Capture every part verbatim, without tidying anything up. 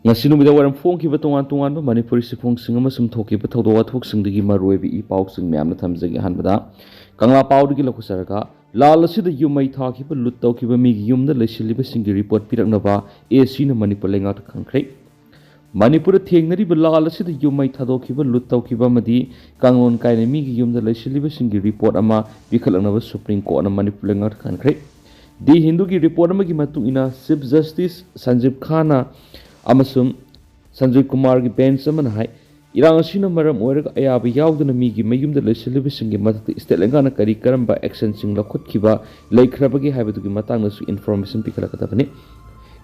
ꯉꯁꯤ ꯅꯨꯃꯤꯗꯥꯡ ꯋꯥꯏꯔꯝ ꯐꯣꯡꯈꯤꯕ ꯇꯣꯉꯥꯟ ꯇꯣꯉꯥꯟꯕ ꯃꯅꯤꯄꯨꯔꯤ ꯁꯤꯐꯣꯡꯁꯤꯡ ꯑꯃꯁꯨꯡ ꯊꯣꯛꯈꯤꯕ ꯊꯧꯗꯣꯛ ꯋꯥꯊꯣꯛꯁꯤꯡꯗꯒꯤ ꯃꯔꯨꯑꯣꯏꯕ ꯏ ꯄꯥꯎꯁꯤꯡ ꯃꯌꯥꯝꯅ ꯊꯝꯖꯒꯦ꯫ ꯑꯍꯥꯟꯕꯗ ꯀꯪꯂꯥ ꯄꯥꯎꯗꯒꯤ ꯂꯧꯈꯠꯆꯔꯒ, ꯂꯥꯜ ꯑꯁꯤꯗ ꯌꯨꯝ ꯃꯩ ꯊꯥꯈꯤꯕ, ꯂꯨꯠ ꯇꯧꯈꯤꯕ ꯃꯤꯒꯤ ꯌꯨꯝꯗ ꯂꯩꯁꯤꯜꯂꯤꯕꯁꯤꯡꯒꯤ ꯔꯤꯄꯣꯔꯠ ꯄꯤꯔꯛꯅꯕ ꯑꯦ ꯁꯤꯅ ꯃꯅꯤꯄꯨꯔ ꯂꯩꯉꯥꯛꯇ ꯈꯪꯈ꯭ꯔꯦ꯫ ꯃꯅꯤꯄꯨꯔꯗ ꯊꯦꯡꯅꯔꯤꯕ ꯂꯥꯜ ꯑꯁꯤꯗ ꯌꯨꯝ ꯃꯩ ꯊꯥꯗꯣꯛꯈꯤꯕ, ꯂꯨꯠ ꯇꯧꯈꯤꯕ ꯑꯃꯗꯤ ꯀꯥꯡꯂꯣꯟ ꯀꯥꯏꯅ ꯃꯤꯒꯤ ꯌꯨꯝꯗ ꯂꯩꯁꯤꯜꯂꯤꯕꯁꯤꯡꯒꯤ ꯔꯤꯄꯣꯔꯠ ꯑꯃ ꯄꯤꯈꯠꯂꯛꯅꯕ ꯁꯨꯄ꯭ꯔꯤꯝ ꯀꯣꯔꯠꯅ ꯃꯅꯤꯄꯨꯔ ꯂꯩꯉꯥꯛꯇ ꯈꯪꯈ꯭ꯔꯦ꯫ ꯗꯤ ꯍꯤꯟꯗꯨꯒꯤ ꯔꯤꯄꯣꯔꯠ ꯑꯃꯒꯤ ꯃꯇꯨꯡ ꯏꯟꯅ, ꯆꯤꯐ ꯖꯁꯇꯤꯁ ꯁꯟꯖꯤꯕ ꯈꯥꯟꯅ ꯑꯃꯁꯨꯡ ꯁꯟꯖꯣꯏ ꯀꯨꯃꯥꯔꯒꯤ ꯕꯦꯟꯆ ꯑꯃꯅ ꯍꯥꯏ, ꯏꯔꯥꯡ ꯑꯁꯤꯅ ꯃꯔꯝ ꯑꯣꯏꯔꯒ ꯑꯌꯥꯕ ꯌꯥꯎꯗꯅ ꯃꯤꯒꯤ ꯃꯌꯨꯝꯗ ꯂꯩꯁꯤꯜꯂꯤꯕꯁꯤꯡꯒꯤ ꯃꯊꯛꯇ ꯁ꯭ꯇꯦꯠ ꯂꯩꯉꯥꯛꯅ ꯀꯔꯤ ꯀꯔꯝꯕ ꯑꯦꯛꯁꯟꯁꯤꯡ ꯂꯧꯈꯠꯈꯤꯕ ꯂꯩꯈ꯭ꯔꯕꯒꯦ ꯍꯥꯏꯕꯗꯨꯒꯤ ꯃꯇꯥꯡꯗꯁꯨ ꯏꯟꯐꯣꯔꯃꯦꯁꯟ ꯄꯤꯈꯠꯂꯛꯀꯗꯕꯅꯤ꯫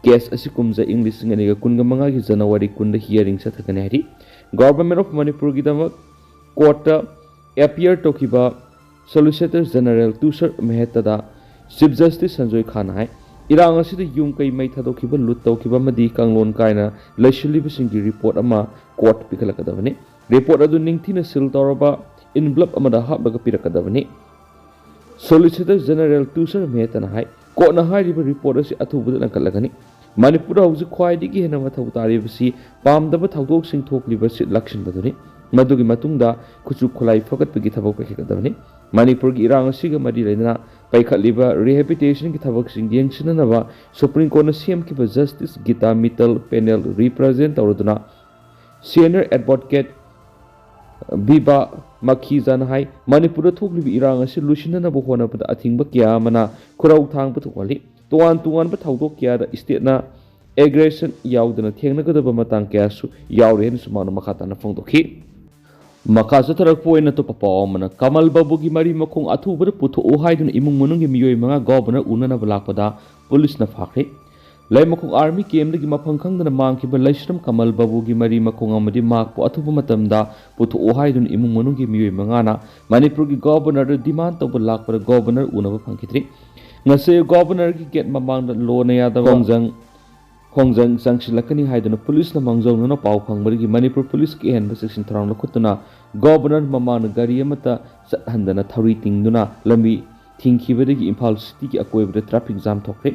ꯀꯦꯁ ꯑꯁꯤ ꯀꯨꯝꯖꯥ ꯏꯪ ꯂꯤꯁꯤꯡ ꯑꯅꯤꯒ ꯀꯨꯟꯒ ꯃꯉꯥꯒꯤ ꯖꯅꯋꯥꯔꯤ ꯀꯨꯟꯗ ꯍꯤꯌꯥꯔꯤꯡ ꯆꯠꯊꯒꯅꯤ ꯍꯥꯏꯔꯤ꯫ ꯒꯣꯚꯔꯟꯃꯦꯟꯠ ꯑꯣꯐ ꯃꯅꯤꯄꯨꯔꯒꯤꯗꯃꯛ ꯀꯣꯔꯠꯇ ꯑꯦꯄꯤꯌꯔ ꯇꯧꯈꯤꯕ ꯁꯣꯂꯤꯁꯤꯇꯔ ꯖꯦꯅꯔꯦꯜ ꯇꯨꯁꯔ ꯃꯦꯍꯇꯥꯗ ꯆꯤꯐ ꯖꯁꯇꯤꯁ ꯁꯟꯖꯣꯏ ꯈꯥꯟꯅ ꯍꯥꯏ, ꯏꯔꯥꯡ ꯑꯁꯤꯗ ꯌꯨꯝ ꯀꯩ ꯃꯩ ꯊꯥꯗꯣꯛꯈꯤꯕ, ꯂꯨꯠ ꯇꯧꯈꯤꯕ ꯑꯃꯗꯤ ꯀꯥꯡꯂꯣꯟ ꯀꯥꯏꯅ ꯂꯩꯁꯤꯜꯂꯤꯕꯁꯤꯡꯒꯤ ꯔꯤꯄꯣꯔꯠ ꯑꯃ ꯀꯣꯔꯠ ꯄꯤꯈꯠꯂꯛꯀꯗꯕꯅꯤ꯫ ꯔꯤꯄꯣꯔꯠ ꯑꯗꯨ ꯅꯤꯡꯊꯤꯅ ꯁꯤꯜ ꯇꯧꯔꯕ ꯏꯟꯚꯂꯞ ꯑꯃꯗ ꯍꯥꯞꯂꯒ ꯄꯤꯔꯛꯀꯗꯕꯅꯤ꯫ ꯁꯣꯂꯤꯁꯤꯇꯔ ꯖꯦꯅꯔꯦꯜ ꯇꯨꯁꯔ ꯃꯦꯍꯇꯥꯅ ꯍꯥꯏ, ꯀꯣꯔꯠꯅ ꯍꯥꯏꯔꯤꯕ ꯔꯤꯄꯣꯔꯠ ꯑꯁꯤ ꯑꯊꯨꯕꯗ ꯂꯪꯈꯠꯂꯒꯅꯤ꯫ ꯃꯅꯤꯄꯨꯔꯗ ꯍꯧꯖꯤꯛ ꯈ꯭ꯋꯥꯏꯗꯒꯤ ꯍꯦꯟꯅ ꯃꯊꯧ ꯇꯥꯔꯤꯕꯁꯤ ꯄꯥꯝꯗꯕ ꯊꯧꯗꯣꯛꯁꯤꯡ ꯊꯣꯛꯂꯤꯕ ꯁꯤꯠ ꯂꯥꯛꯁꯤꯟꯕꯗꯨꯅꯤ꯫ ꯃꯗꯨꯒꯤ ꯃꯇꯨꯡꯗ ꯈꯨꯠꯁꯨ ꯈꯨꯠꯂꯥꯏ ꯐꯒꯠꯄꯒꯤ ꯊꯕꯛ ꯄꯥꯏꯈꯠꯀꯗꯕꯅꯤ꯫ ꯃꯅꯤꯄꯨꯔꯒꯤ ꯏꯔꯥꯡ ꯑꯁꯤꯒ ꯃꯔꯤ ꯂꯩꯅꯅ ꯄꯥꯏꯈꯠꯂꯤꯕ ꯔꯤꯍꯦꯕꯤꯂꯤꯇꯦꯁꯟꯒꯤ ꯊꯕꯛꯁꯤꯡ ꯌꯦꯡꯁꯤꯟꯅꯅꯕ ꯁꯨꯄ꯭ꯔꯤꯝ ꯀꯣꯔꯠꯅ ꯁꯦꯝꯈꯤꯕ ꯖꯁꯇꯤꯁ ꯒꯤꯇꯥ ꯃꯤꯇꯜ ꯄꯦꯅꯦꯜ ꯔꯤꯄ꯭ꯔꯖꯦꯟ ꯇꯧꯔꯗꯨꯅ ꯁꯦꯅꯤꯌꯔ ꯑꯦꯗꯚꯣꯀꯦꯠ ꯕꯤꯕꯥ ꯃꯈꯤꯖꯥꯅ ꯍꯥꯏ, ꯃꯅꯤꯄꯨꯔꯗ ꯊꯣꯛꯂꯤꯕ ꯏꯔꯥꯡ ꯑꯁꯤ ꯂꯣꯏꯁꯤꯟꯅꯅꯕ ꯍꯣꯠꯅꯕꯗ ꯑꯊꯤꯡꯕ ꯀꯌꯥ ꯑꯃꯅ ꯈꯨꯔꯧ ꯊꯥꯡꯕ ꯊꯣꯛꯍꯜꯂꯤ꯫ ꯇꯣꯉꯥꯟ ꯇꯣꯉꯥꯟꯕ ꯊꯧꯗꯣꯛ ꯀꯌꯥꯗ ꯁ꯭ꯇꯦꯠꯅ ꯑꯦꯒ꯭ꯔꯦꯁꯟ ꯌꯥꯎꯗꯅ ꯊꯦꯡꯅꯒꯗꯕ ꯃꯇꯥꯡ ꯀꯌꯥꯁꯨ ꯌꯥꯎꯔꯤ ꯍꯥꯏꯅꯁꯨ ꯃꯍꯥꯛꯅ ꯃꯈꯥ ꯇꯥꯅ ꯐꯣꯡꯗꯣꯛꯈꯤ꯫ ꯃꯈꯥ ꯆꯠꯊꯔꯛꯄ ꯑꯣꯏꯅ ꯑꯇꯣꯞꯄ ꯄꯥꯎ ꯑꯃꯅ, ꯀꯃꯜ ꯕꯥꯕꯨꯒꯤ ꯃꯔꯤ ꯃꯈꯣꯡ ꯑꯊꯨꯕꯗ ꯄꯨꯊꯣꯛꯎ ꯍꯥꯏꯗꯨꯅ ꯏꯃꯨꯡ ꯃꯅꯨꯡꯒꯤ ꯃꯤꯑꯣꯏ ꯃꯉꯥ ꯒꯣꯚꯔꯅꯔ ꯎꯅꯅꯕ ꯂꯥꯛꯄꯗ ꯄꯨꯂꯤꯁꯅ ꯐꯥꯈ꯭ꯔꯦ꯫ ꯂꯩꯃꯈꯣꯡ ꯑꯥꯔꯃꯤ ꯀꯦꯝꯗꯒꯤ ꯃꯐꯝ ꯈꯪꯗꯅ ꯃꯥꯡꯈꯤꯕ ꯂꯩꯁ꯭ꯔꯝ ꯀꯃꯜ ꯕꯥꯕꯨꯒꯤ ꯃꯔꯤ ꯃꯈꯣꯡ ꯑꯃꯗꯤ ꯃꯍꯥꯛꯄꯨ ꯑꯊꯨꯕ ꯃꯇꯝꯗ ꯄꯨꯊꯣꯛꯎ ꯍꯥꯏꯗꯨꯅ ꯏꯃꯨꯡ ꯃꯅꯨꯡꯒꯤ ꯃꯤꯑꯣꯏ ꯃꯉꯥꯅ ꯃꯅꯤꯄꯨꯔꯒꯤ ꯒꯣꯚꯔꯅꯔꯗ ꯗꯤꯃꯥꯟ ꯇꯧꯕ ꯂꯥꯛꯄꯗ ꯒꯣꯚꯔꯅꯔ ꯎꯅꯕ ꯐꯪꯈꯤꯗ꯭ꯔꯤ꯫ ꯉꯁꯤ ꯒꯣꯚꯔꯅꯔꯒꯤ ꯒꯦꯠ ꯃꯃꯥꯡꯗ ꯂꯣꯅ ꯌꯥꯗꯕ ꯈꯣꯡꯖꯪ ꯈꯣꯡꯖꯪ ꯆꯪꯁꯤꯜꯂꯛꯀꯅꯤ ꯍꯥꯏꯗꯨꯅ ꯄꯨꯂꯤꯁꯅ ꯃꯥꯡꯖꯧꯅꯅ ꯄꯥꯎ ꯐꯪꯕꯗꯒꯤ ꯃꯅꯤꯄꯨꯔ ꯄꯨꯂꯤꯁꯀꯤ ꯑꯍꯦꯟꯕ ꯆꯦꯛꯁꯤꯟ ꯊꯧꯔꯥꯡ ꯂꯧꯈꯠꯇꯨꯅ ꯒꯣꯚꯔꯅꯔ ꯃꯃꯥꯡꯗ ꯒꯥꯔꯤ ꯑꯃꯠꯇ ꯆꯠꯍꯟꯗꯅ ꯊꯧꯔꯤ ꯇꯤꯡꯗꯨꯅ ꯂꯝꯕꯤ ꯊꯤꯡꯈꯤꯕꯗꯒꯤ ꯏꯝꯐꯥꯜ ꯁꯤꯇꯤꯒꯤ ꯑꯀꯣꯏꯕꯗ ꯇ꯭ꯔꯥꯐꯤꯛ ꯖꯥꯝ ꯊꯣꯛꯈ꯭ꯔꯦ꯫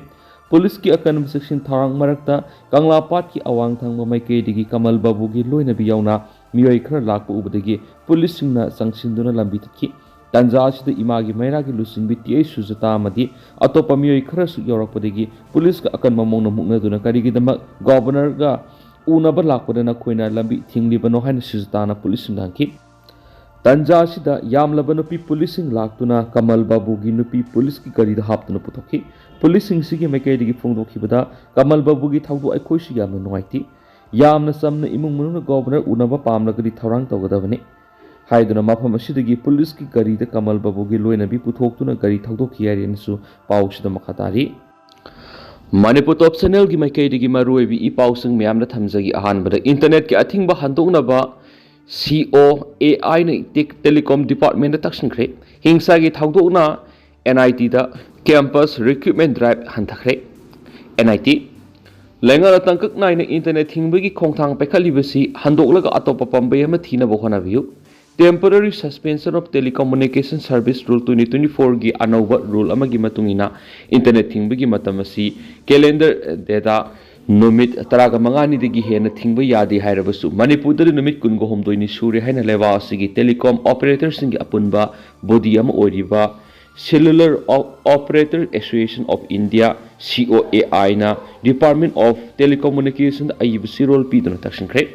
ꯄꯨꯂꯤꯁꯀꯤ ꯑꯀꯟꯕ ꯆꯦꯛꯁꯤꯟ ꯊꯧꯔꯥꯡ ꯃꯔꯛꯇ ꯀꯪꯂꯥꯄꯥꯠꯀꯤ ꯑꯋꯥꯡ ꯊꯪꯕ ꯃꯥꯏꯀꯩꯗꯒꯤ ꯀꯃꯜ ꯕꯥꯕꯨꯒꯤ ꯂꯣꯏꯅꯕꯤ ꯌꯥꯎꯅ ꯃꯤꯑꯣꯏ ꯈꯔ ꯂꯥꯛꯄ ꯎꯕꯗꯒꯤ ꯄꯨꯂꯤꯁꯁꯤꯡꯅ ꯆꯪꯁꯤꯟꯗꯨꯅ ꯂꯝꯕꯤ ꯊꯠꯈꯤ꯫ ꯇꯥꯟꯖꯥ ꯑꯁꯤꯗ ꯏꯃꯥꯒꯤ ꯃꯩꯔꯥꯒꯤ ꯂꯨꯆꯤꯡꯕꯤ ꯇꯤ ꯑꯩꯆ ꯁꯨꯖꯥꯇꯥ ꯑꯃꯗꯤ ꯑꯇꯣꯞꯄ ꯃꯤꯑꯣꯏ ꯈꯔꯁꯨ ꯌꯥꯎꯔꯛꯄꯗꯒꯤ ꯄꯨꯂꯤꯁꯀ ꯑꯀꯟꯕ ꯃꯑꯣꯡꯗ ꯃꯨꯛꯅꯗꯨꯅ ꯀꯔꯤꯒꯤꯗꯃꯛ ꯒꯣꯕꯔꯅꯔꯒ ꯎꯅꯕ ꯂꯥꯛꯄꯗ ꯅꯈꯣꯏꯅ ꯂꯝꯕꯤ ꯊꯤꯡꯂꯤꯕꯅꯣ ꯍꯥꯏꯅ ꯁꯨꯖꯥꯇꯥꯅ ꯄꯨꯂꯤꯁꯁꯤꯡꯗ ꯍꯪꯈꯤ꯫ ꯇꯥꯟꯖꯥ ꯑꯁꯤꯗ ꯌꯥꯝꯂꯕ ꯅꯨꯄꯤ ꯄꯨꯂꯤꯁꯁꯤꯡ ꯂꯥꯛꯇꯨꯅ ꯀꯃꯜ ꯕꯥꯕꯨꯒꯤ ꯅꯨꯄꯤ ꯄꯨꯂꯤꯁꯀꯤ ꯒꯥꯔꯤꯗ ꯍꯥꯞꯇꯨꯅ ꯄꯨꯊꯣꯛꯈꯤ꯫ ꯄꯨꯂꯤꯁꯁꯤꯡꯁꯤꯒꯤ ꯃꯥꯏꯀꯩꯗꯒꯤ ꯐꯣꯡꯗꯣꯛꯈꯤꯕꯗ, ꯀꯃꯜ ꯕꯥꯕꯨꯒꯤ ꯊꯧꯗꯣꯛ ꯑꯩꯈꯣꯏꯁꯨ ꯌꯥꯝꯅ ꯅꯨꯡꯉꯥꯏꯇꯦ꯫ ꯌꯥꯝꯅ ꯆꯝꯅ ꯏꯃꯨꯡ ꯃꯅꯨꯡꯅ ꯒꯣꯕꯔꯅꯔ ꯎꯅꯕ ꯄꯥꯝꯂꯒꯗꯤ ꯊꯧꯔꯥꯡ ꯇꯧꯒꯗꯕꯅꯤ ꯍꯥꯏꯗꯨꯅ ꯃꯐꯝ ꯑꯁꯤꯗꯒꯤ ꯄꯨꯂꯤꯁꯀꯤ ꯒꯥꯔꯤꯗ ꯀꯃꯜ ꯕꯥꯕꯨꯒꯤ ꯂꯣꯏꯅꯕꯤ ꯄꯨꯊꯣꯛꯇꯨꯅ ꯒꯥꯔꯤ ꯊꯧꯗꯣꯛꯈꯤ ꯍꯥꯏꯔꯤ ꯍꯥꯏꯅꯁꯨ ꯄꯥꯎꯁꯤꯗ ꯃꯈꯥ ꯇꯥꯔꯤ꯫ ꯃꯅꯤꯄꯨꯔ ꯇꯣꯞ ꯆꯦꯅꯦꯜꯒꯤ ꯃꯥꯏꯀꯩꯗꯒꯤ ꯃꯔꯨꯑꯣꯏꯕ ꯏ ꯄꯥꯎꯁꯤꯡ ꯃꯌꯥꯝꯗ ꯊꯝꯖꯒꯦ꯫ ꯑꯍꯥꯟꯕꯗ, ꯏꯟꯇꯔꯅꯦꯠꯀꯤ ꯑꯊꯤꯡꯕ ꯍꯟꯗꯣꯛꯅꯕ ꯁꯤ ꯑꯣ ꯑꯦ ꯑꯥꯏꯅ ꯇꯦꯛ-, ꯇꯦꯂꯤꯀꯣꯝ ꯗꯤꯄꯥꯔꯠꯃꯦꯟꯗ ꯇꯛꯁꯤꯟꯈ꯭ꯔꯦ꯫ ꯍꯤꯡꯁꯥꯒꯤ ꯊꯧꯗꯣꯛꯅ ꯑꯦꯟ ꯑꯥꯏ ꯇꯤꯗ ꯀꯦꯝꯄꯁ ꯔꯤꯀ꯭ꯔꯨꯠꯃꯦꯟ ꯗ꯭ꯔꯥꯏꯚ ꯍꯟꯊꯈ꯭ꯔꯦ꯫ ꯑꯦꯟ ꯑꯥꯏ ꯇꯤ, ꯂꯩꯉꯥꯛꯅ ꯇꯥꯡꯀꯛ ꯅꯥꯏꯅ ꯏꯟꯇꯔꯅꯦꯠ ꯊꯤꯡꯕꯒꯤ ꯈꯣꯡꯊꯥꯡ ꯄꯥꯏꯈꯠꯂꯤꯕꯁꯤ ꯍꯟꯗꯣꯛꯂꯒ ꯑꯇꯣꯞꯄ ꯄꯥꯝꯕꯩ ꯑꯃ ꯊꯤꯅꯕ ꯍꯣꯠꯅꯕꯤꯌꯨ꯫ Temporary Suspension of Telecommunication Service Rule twenty twenty-fourꯒꯤ ꯑꯅꯧꯕ ꯔꯨꯜ ꯑꯃꯒꯤ ꯃꯇꯨꯡ ꯏꯟꯅ, ꯏꯟꯇꯔꯅꯦꯠ ꯊꯤꯡꯕꯒꯤ ꯃꯇꯝ ꯑꯁꯤ ꯀꯦꯂꯦꯟꯗꯔ ꯗꯦꯗ ꯅꯨꯃꯤꯠ ꯇꯔꯥꯒ ꯃꯉꯥꯅꯤꯗꯒꯤ ꯍꯦꯟꯅ ꯊꯤꯡꯕ ꯌꯥꯗꯦ ꯍꯥꯏꯔꯕꯁꯨ, ꯃꯅꯤꯄꯨꯔꯗꯗꯤ ꯅꯨꯃꯤꯠ ꯀꯨꯟꯒ ꯍꯨꯝꯗꯣꯏꯅꯤ ꯁꯨꯔꯦ ꯍꯥꯏꯅ ꯂꯩꯕꯥꯛ ꯑꯁꯤꯒꯤ ꯇꯦꯂꯤꯀꯣꯝ ꯑꯣꯄꯔꯦꯇꯔꯁꯤꯡꯒꯤ ꯑꯄꯨꯟꯕ ꯕꯣꯗꯤ ꯑꯃ ꯑꯣꯏꯔꯤꯕ Cellular Op-, Operator Association of India, C O A I, ꯅ Department of Telecommunication ꯑꯏꯕ ꯆꯦꯔꯣꯜ ꯄꯤꯗꯨꯅ ꯇꯛꯁꯤꯟꯈ꯭ꯔꯦ꯫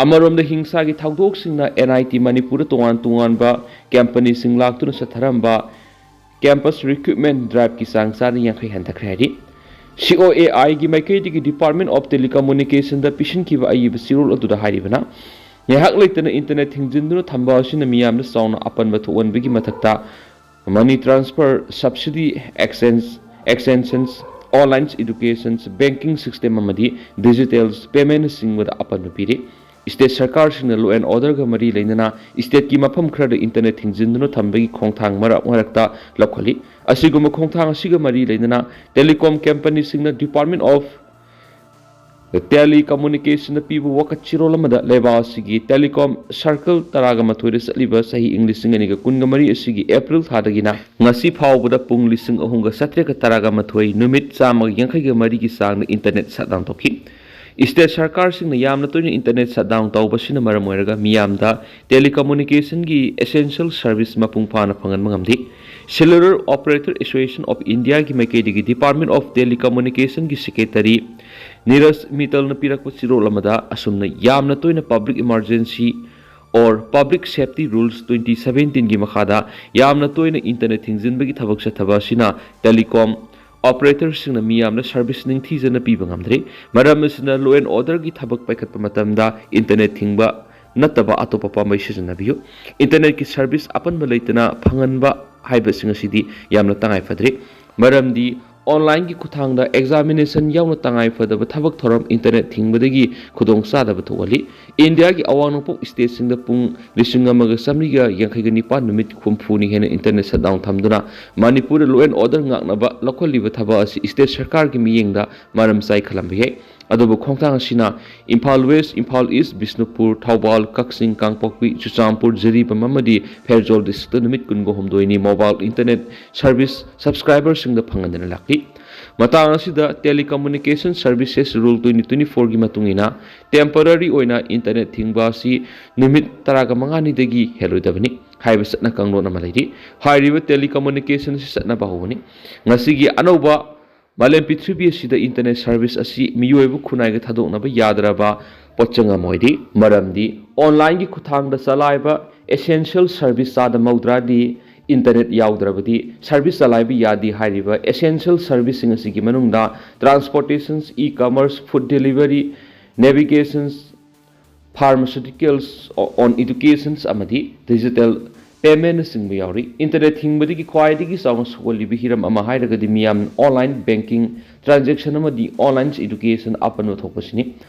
ꯑꯃꯔꯣꯝꯗ, ꯍꯤꯡꯁꯥꯒꯤ ꯊꯧꯗꯣꯛꯁꯤꯡꯅ ꯑꯦꯟ ꯑꯥꯏ ꯇꯤ ꯃꯅꯤꯄꯨꯔꯗ ꯇꯣꯉꯥꯟ ꯇꯣꯉꯥꯟꯕ ꯀꯝꯄꯅꯤꯁꯤꯡ ꯂꯥꯛꯇꯨꯅ ꯆꯠꯊꯔꯝꯕ ꯀꯦꯝꯄꯁ ꯔꯤꯀ꯭ꯔꯨꯠꯃꯦꯟ ꯗ꯭ꯔꯥꯏꯚꯀꯤ ꯆꯥꯡ ꯆꯥꯗ ꯌꯥꯡꯈꯩ ꯍꯟꯊꯈ꯭ꯔꯦ ꯍꯥꯏꯔꯤ꯫ ꯁꯤ ꯑꯣ ꯑꯦ ꯑꯥꯏꯒꯤ ꯃꯥꯏꯀꯩꯗꯒꯤ Department of Telecommunicationꯗ ꯄꯤꯁꯤꯟꯈꯤꯕ ꯑꯏꯕ ꯆꯦꯔꯣꯜ ꯑꯗꯨꯗ ꯍꯥꯏꯔꯤꯕꯅ, ꯉꯥꯏꯍꯥꯛ ꯂꯩꯇꯅ ꯏꯟꯇꯔꯅꯦꯠ ꯊꯤꯡꯖꯤꯟꯗꯨꯅ ꯊꯝꯕ ꯑꯁꯤꯅ ꯃꯤꯌꯥꯝꯗ ꯆꯥꯎꯅ ꯑꯄꯟꯕ ꯊꯣꯛꯍꯟꯕꯒꯤ ꯃꯊꯛꯇ, money transfer, subsidy, exchange, extensions, online educations, banking system ꯑꯃꯗꯤ digital paymentꯅꯆꯤꯡꯕꯗ ꯑꯄꯟꯕ ꯄꯤꯔꯤ꯫ ꯁ꯭ꯇꯦꯠ ꯁꯔꯀꯥꯔꯁꯤꯡꯅ law and orderꯒ ꯃꯔꯤ ꯂꯩꯅꯅ ꯁ꯭ꯇꯦꯠꯀꯤ ꯃꯐꯝ ꯈꯔꯗ ꯏꯟꯇꯔꯅꯦꯠ ꯊꯤꯡꯖꯤꯟꯗꯨꯅ ꯊꯝꯕꯒꯤ ꯈꯣꯡꯊꯥꯡ ꯃꯔꯛ ꯃꯔꯛꯇ ꯂꯧꯈꯠꯂꯤ꯫ ꯑꯁꯤꯒꯨꯝꯕ ꯈꯣꯡꯊꯥꯡ ꯑꯁꯤꯒ ꯃꯔꯤ ꯂꯩꯅꯅ ꯇꯦꯂꯤꯀꯣꯝ ꯀꯝꯄꯅꯤꯁꯤꯡꯅ Department of Telecommunicationꯅ ꯄꯤꯕ ꯋꯥꯀꯠ ꯆꯤꯔꯣꯜ ꯑꯃꯗ ꯂꯩꯕꯥꯛ ꯑꯁꯤꯒꯤ telecom circle ꯇꯔꯥꯒ ꯃꯥꯊꯣꯏꯗ ꯆꯠꯂꯤꯕ ꯆꯍꯤ ꯏꯪ ꯂꯤꯁꯤꯡ ꯑꯅꯤꯒ ꯀꯨꯟꯒ ꯃꯔꯤ ꯑꯁꯤꯒꯤ April ꯊꯥꯗꯒꯤꯅ ꯉꯁꯤ ꯐꯥꯎꯕꯗ ꯄꯨꯡ ꯂꯤꯁꯤꯡ ꯑꯍꯨꯝꯒ ꯆꯥꯇ꯭ꯔꯦꯠꯀ ꯇꯔꯥꯒ ꯃꯥꯊꯣꯏ, ꯅꯨꯃꯤꯠ ꯆꯥꯝꯃꯒ ꯌꯥꯡꯈꯩꯒ ꯃꯔꯤꯒꯤ ꯆꯥꯡꯗ internet shutdown ꯇꯧꯈꯤ꯫ State ꯁꯔꯀꯥꯔꯁꯤꯡꯅ ꯌꯥꯝꯅ ꯇꯣꯏꯅ internet shutdown ꯇꯧꯕꯁꯤꯅ ꯃꯔꯝ ꯑꯣꯏꯔꯒ ꯃꯤꯌꯥꯝꯗ telecommunicationꯒꯤ essential service ꯃꯄꯨꯡ ꯐꯥꯅ ꯐꯪꯍꯟꯕ ꯉꯝꯗꯦ꯫ Cellular Operator Association of Indiaꯒꯤ ꯃꯥꯏꯀꯩꯗꯒꯤ Department of Telecommunicationꯒꯤ secretary ꯅꯤꯔꯖ ꯃꯤꯇꯜꯅ ꯄꯤꯔꯛꯄ ꯆꯤꯔꯣꯜ ꯑꯃꯗ ꯑꯁꯨꯝꯅ ꯌꯥꯝꯅ ꯇꯣꯏꯅ public emergency or public safety rules twenty seventeenꯒꯤ ꯃꯈꯥꯗ ꯌꯥꯝꯅ ꯇꯣꯏꯅ internet ꯊꯤꯡꯖꯤꯟꯕꯒꯤ ꯊꯕꯛ ꯆꯠꯊꯕ ꯑꯁꯤꯅ telecom operatorꯁꯤꯡꯅ ꯃꯤꯌꯥꯝꯅ service ꯅꯤꯡꯊꯤꯖꯅ ꯄꯤꯕ ꯉꯝꯗ꯭ꯔꯤ꯫ ꯃꯔꯝ ꯑꯁꯤꯅ law and orderꯒꯤ ꯊꯕꯛ ꯄꯥꯏꯈꯠꯄ ꯃꯇꯝꯗ internet ꯊꯤꯡꯕ ꯅꯠꯇꯕ ꯑꯇꯣꯞꯄ ꯄꯥꯝꯕꯩ ꯁꯤꯖꯤꯟꯅꯕꯤꯌꯨ꯫ Internetꯀꯤ service ꯑꯄꯟꯕ ꯂꯩꯇꯅ ꯐꯪꯍꯟꯕ ꯍꯥꯏꯕꯁꯤꯡ ꯑꯁꯤꯗꯤ ꯌꯥꯝꯅ ꯇꯉꯥꯏ ꯐꯗ꯭ꯔꯤ꯫ ꯃꯔꯝꯗꯤ onlineꯒꯤ ꯈꯨꯠꯊꯥꯡꯗ examination ꯌꯥꯎꯅ ꯇꯉꯥꯏ ꯐꯗꯕ ꯊꯕꯛ ꯊꯧꯔꯝ internet ꯊꯤꯡꯕꯗꯒꯤ ꯈꯨꯗꯣꯡꯆꯥꯗꯕ ꯊꯣꯛꯍꯜꯂꯤ꯫ ꯏꯟꯗꯤꯌꯥꯒꯤ ꯑꯋꯥꯡ ꯅꯣꯡꯄꯣꯛ stateꯁꯤꯡꯗ ꯄꯨꯡ ꯂꯤꯁꯤꯡ ꯑꯃꯒ ꯆꯥꯃꯔꯤꯒ ꯌꯥꯡꯈꯩꯒ ꯅꯤꯄꯥꯟ, ꯅꯨꯃꯤꯠ ꯍꯨꯝꯐꯨꯅꯤ ꯍꯦꯟꯅ internet shutdown ꯊꯝꯗꯨꯅ ꯃꯅꯤꯄꯨꯔꯗ law and order ꯉꯥꯛꯅꯕ ꯂꯧꯈꯠꯂꯤꯕ ꯊꯕꯛ ꯑꯁꯤ state ꯁꯔꯀꯥꯔꯒꯤ ꯃꯤꯠꯌꯦꯡꯗ ꯃꯔꯝ ꯆꯥꯏ ꯈꯜꯂꯝꯕ ꯌꯥꯏ꯫ ꯑꯗꯨꯕꯨ ꯈꯣꯡꯊꯥꯡ ꯑꯁꯤꯅ ꯏꯝꯐꯥꯜ West, ꯏꯝꯐꯥꯜ East, ꯕꯤꯁꯅꯨꯄꯨꯔ, ꯊꯧꯕꯥꯜ, ꯀꯛꯆꯤꯡ, ꯀꯥꯡꯄꯣꯛꯄꯤ, ꯆꯨꯔꯆꯥꯟꯄꯨꯔ, ꯖꯤꯔꯤꯕꯥꯝ ꯑꯃꯗꯤ ꯐꯦꯔꯖꯣꯜ districtꯇ ꯅꯨꯃꯤꯠ ꯀꯨꯟꯒ ꯍꯨꯝꯗꯣꯏꯅꯤ mobile internet service subscriberꯁꯤꯡꯗ ꯐꯪꯍꯟꯗꯨꯅ ꯂꯥꯛꯂꯤ꯫ ꯃꯇꯥꯡ ꯑꯁꯤꯗ Telecommunication Services Rule twenty twenty-fourꯒꯤ ꯃꯇꯨꯡ ꯏꯟꯅ temporary ꯑꯣꯏꯅ internet ꯊꯤꯡꯕ ꯑꯁꯤ ꯅꯨꯃꯤꯠ ꯇꯔꯥꯒ ꯃꯉꯥꯅꯤꯗꯒꯤ ꯍꯦꯜꯂꯣꯏꯗꯕꯅꯤ ꯍꯥꯏꯕ ꯆꯠꯅ ꯀꯥꯡꯂꯣꯟ ꯑꯃ ꯂꯩꯔꯤ꯫ ꯍꯥꯏꯔꯤꯕ telecommunication ꯑꯁꯤ ꯆꯠꯅꯕ ꯍꯧꯕꯅꯤ꯫ ꯉꯁꯤꯒꯤ ꯑꯅꯧꯕ ꯃꯥꯂꯦꯝ ꯄ꯭ꯔꯤꯊꯤꯕꯤ ꯑꯁꯤꯗ internet service ꯑꯁꯤ ꯃꯤꯑꯣꯏꯕ ꯈꯨꯟꯅꯥꯏꯒ ꯊꯥꯗꯣꯛꯅꯕ ꯌꯥꯗ꯭ꯔꯕ ꯄꯣꯠꯆꯪ ꯑꯃ ꯑꯣꯏꯔꯤ꯫ ꯃꯔꯝꯗꯤ onlineꯒꯤ ꯈꯨꯠꯊꯥꯡꯗ ꯆꯂꯥꯏꯕ essential service ꯆꯥꯗ ꯃꯧꯗ꯭ꯔꯥꯗꯤ internet ꯌꯥꯎꯗ꯭ꯔꯕꯗꯤ service ꯆꯂꯥꯏꯕ ꯌꯥꯗꯦ꯫ ꯍꯥꯏꯔꯤꯕ essential serviceꯁꯤꯡ ꯑꯁꯤꯒꯤ ꯃꯅꯨꯡꯗ transportations, e-commerce, food delivery, navigations, pharmaceuticals, on educations ꯑꯃꯗꯤ digital paymentꯅꯆꯤꯡꯕ ꯌꯥꯎꯔꯤ꯫ Internet ꯊꯤꯡꯕꯗꯒꯤ ꯈ꯭ꯋꯥꯏꯗꯒꯤ ꯆꯥꯎꯅ ꯁꯣꯛꯍꯜꯂꯤꯕ ꯍꯤꯔꯝ ꯑꯃ ꯍꯥꯏꯔꯒꯗꯤ ꯃꯤꯌꯥꯝꯅ online banking transaction ꯑꯃꯗꯤ online education ꯑꯄꯟꯕ ꯊꯣꯛꯄꯁꯤꯅꯤ꯫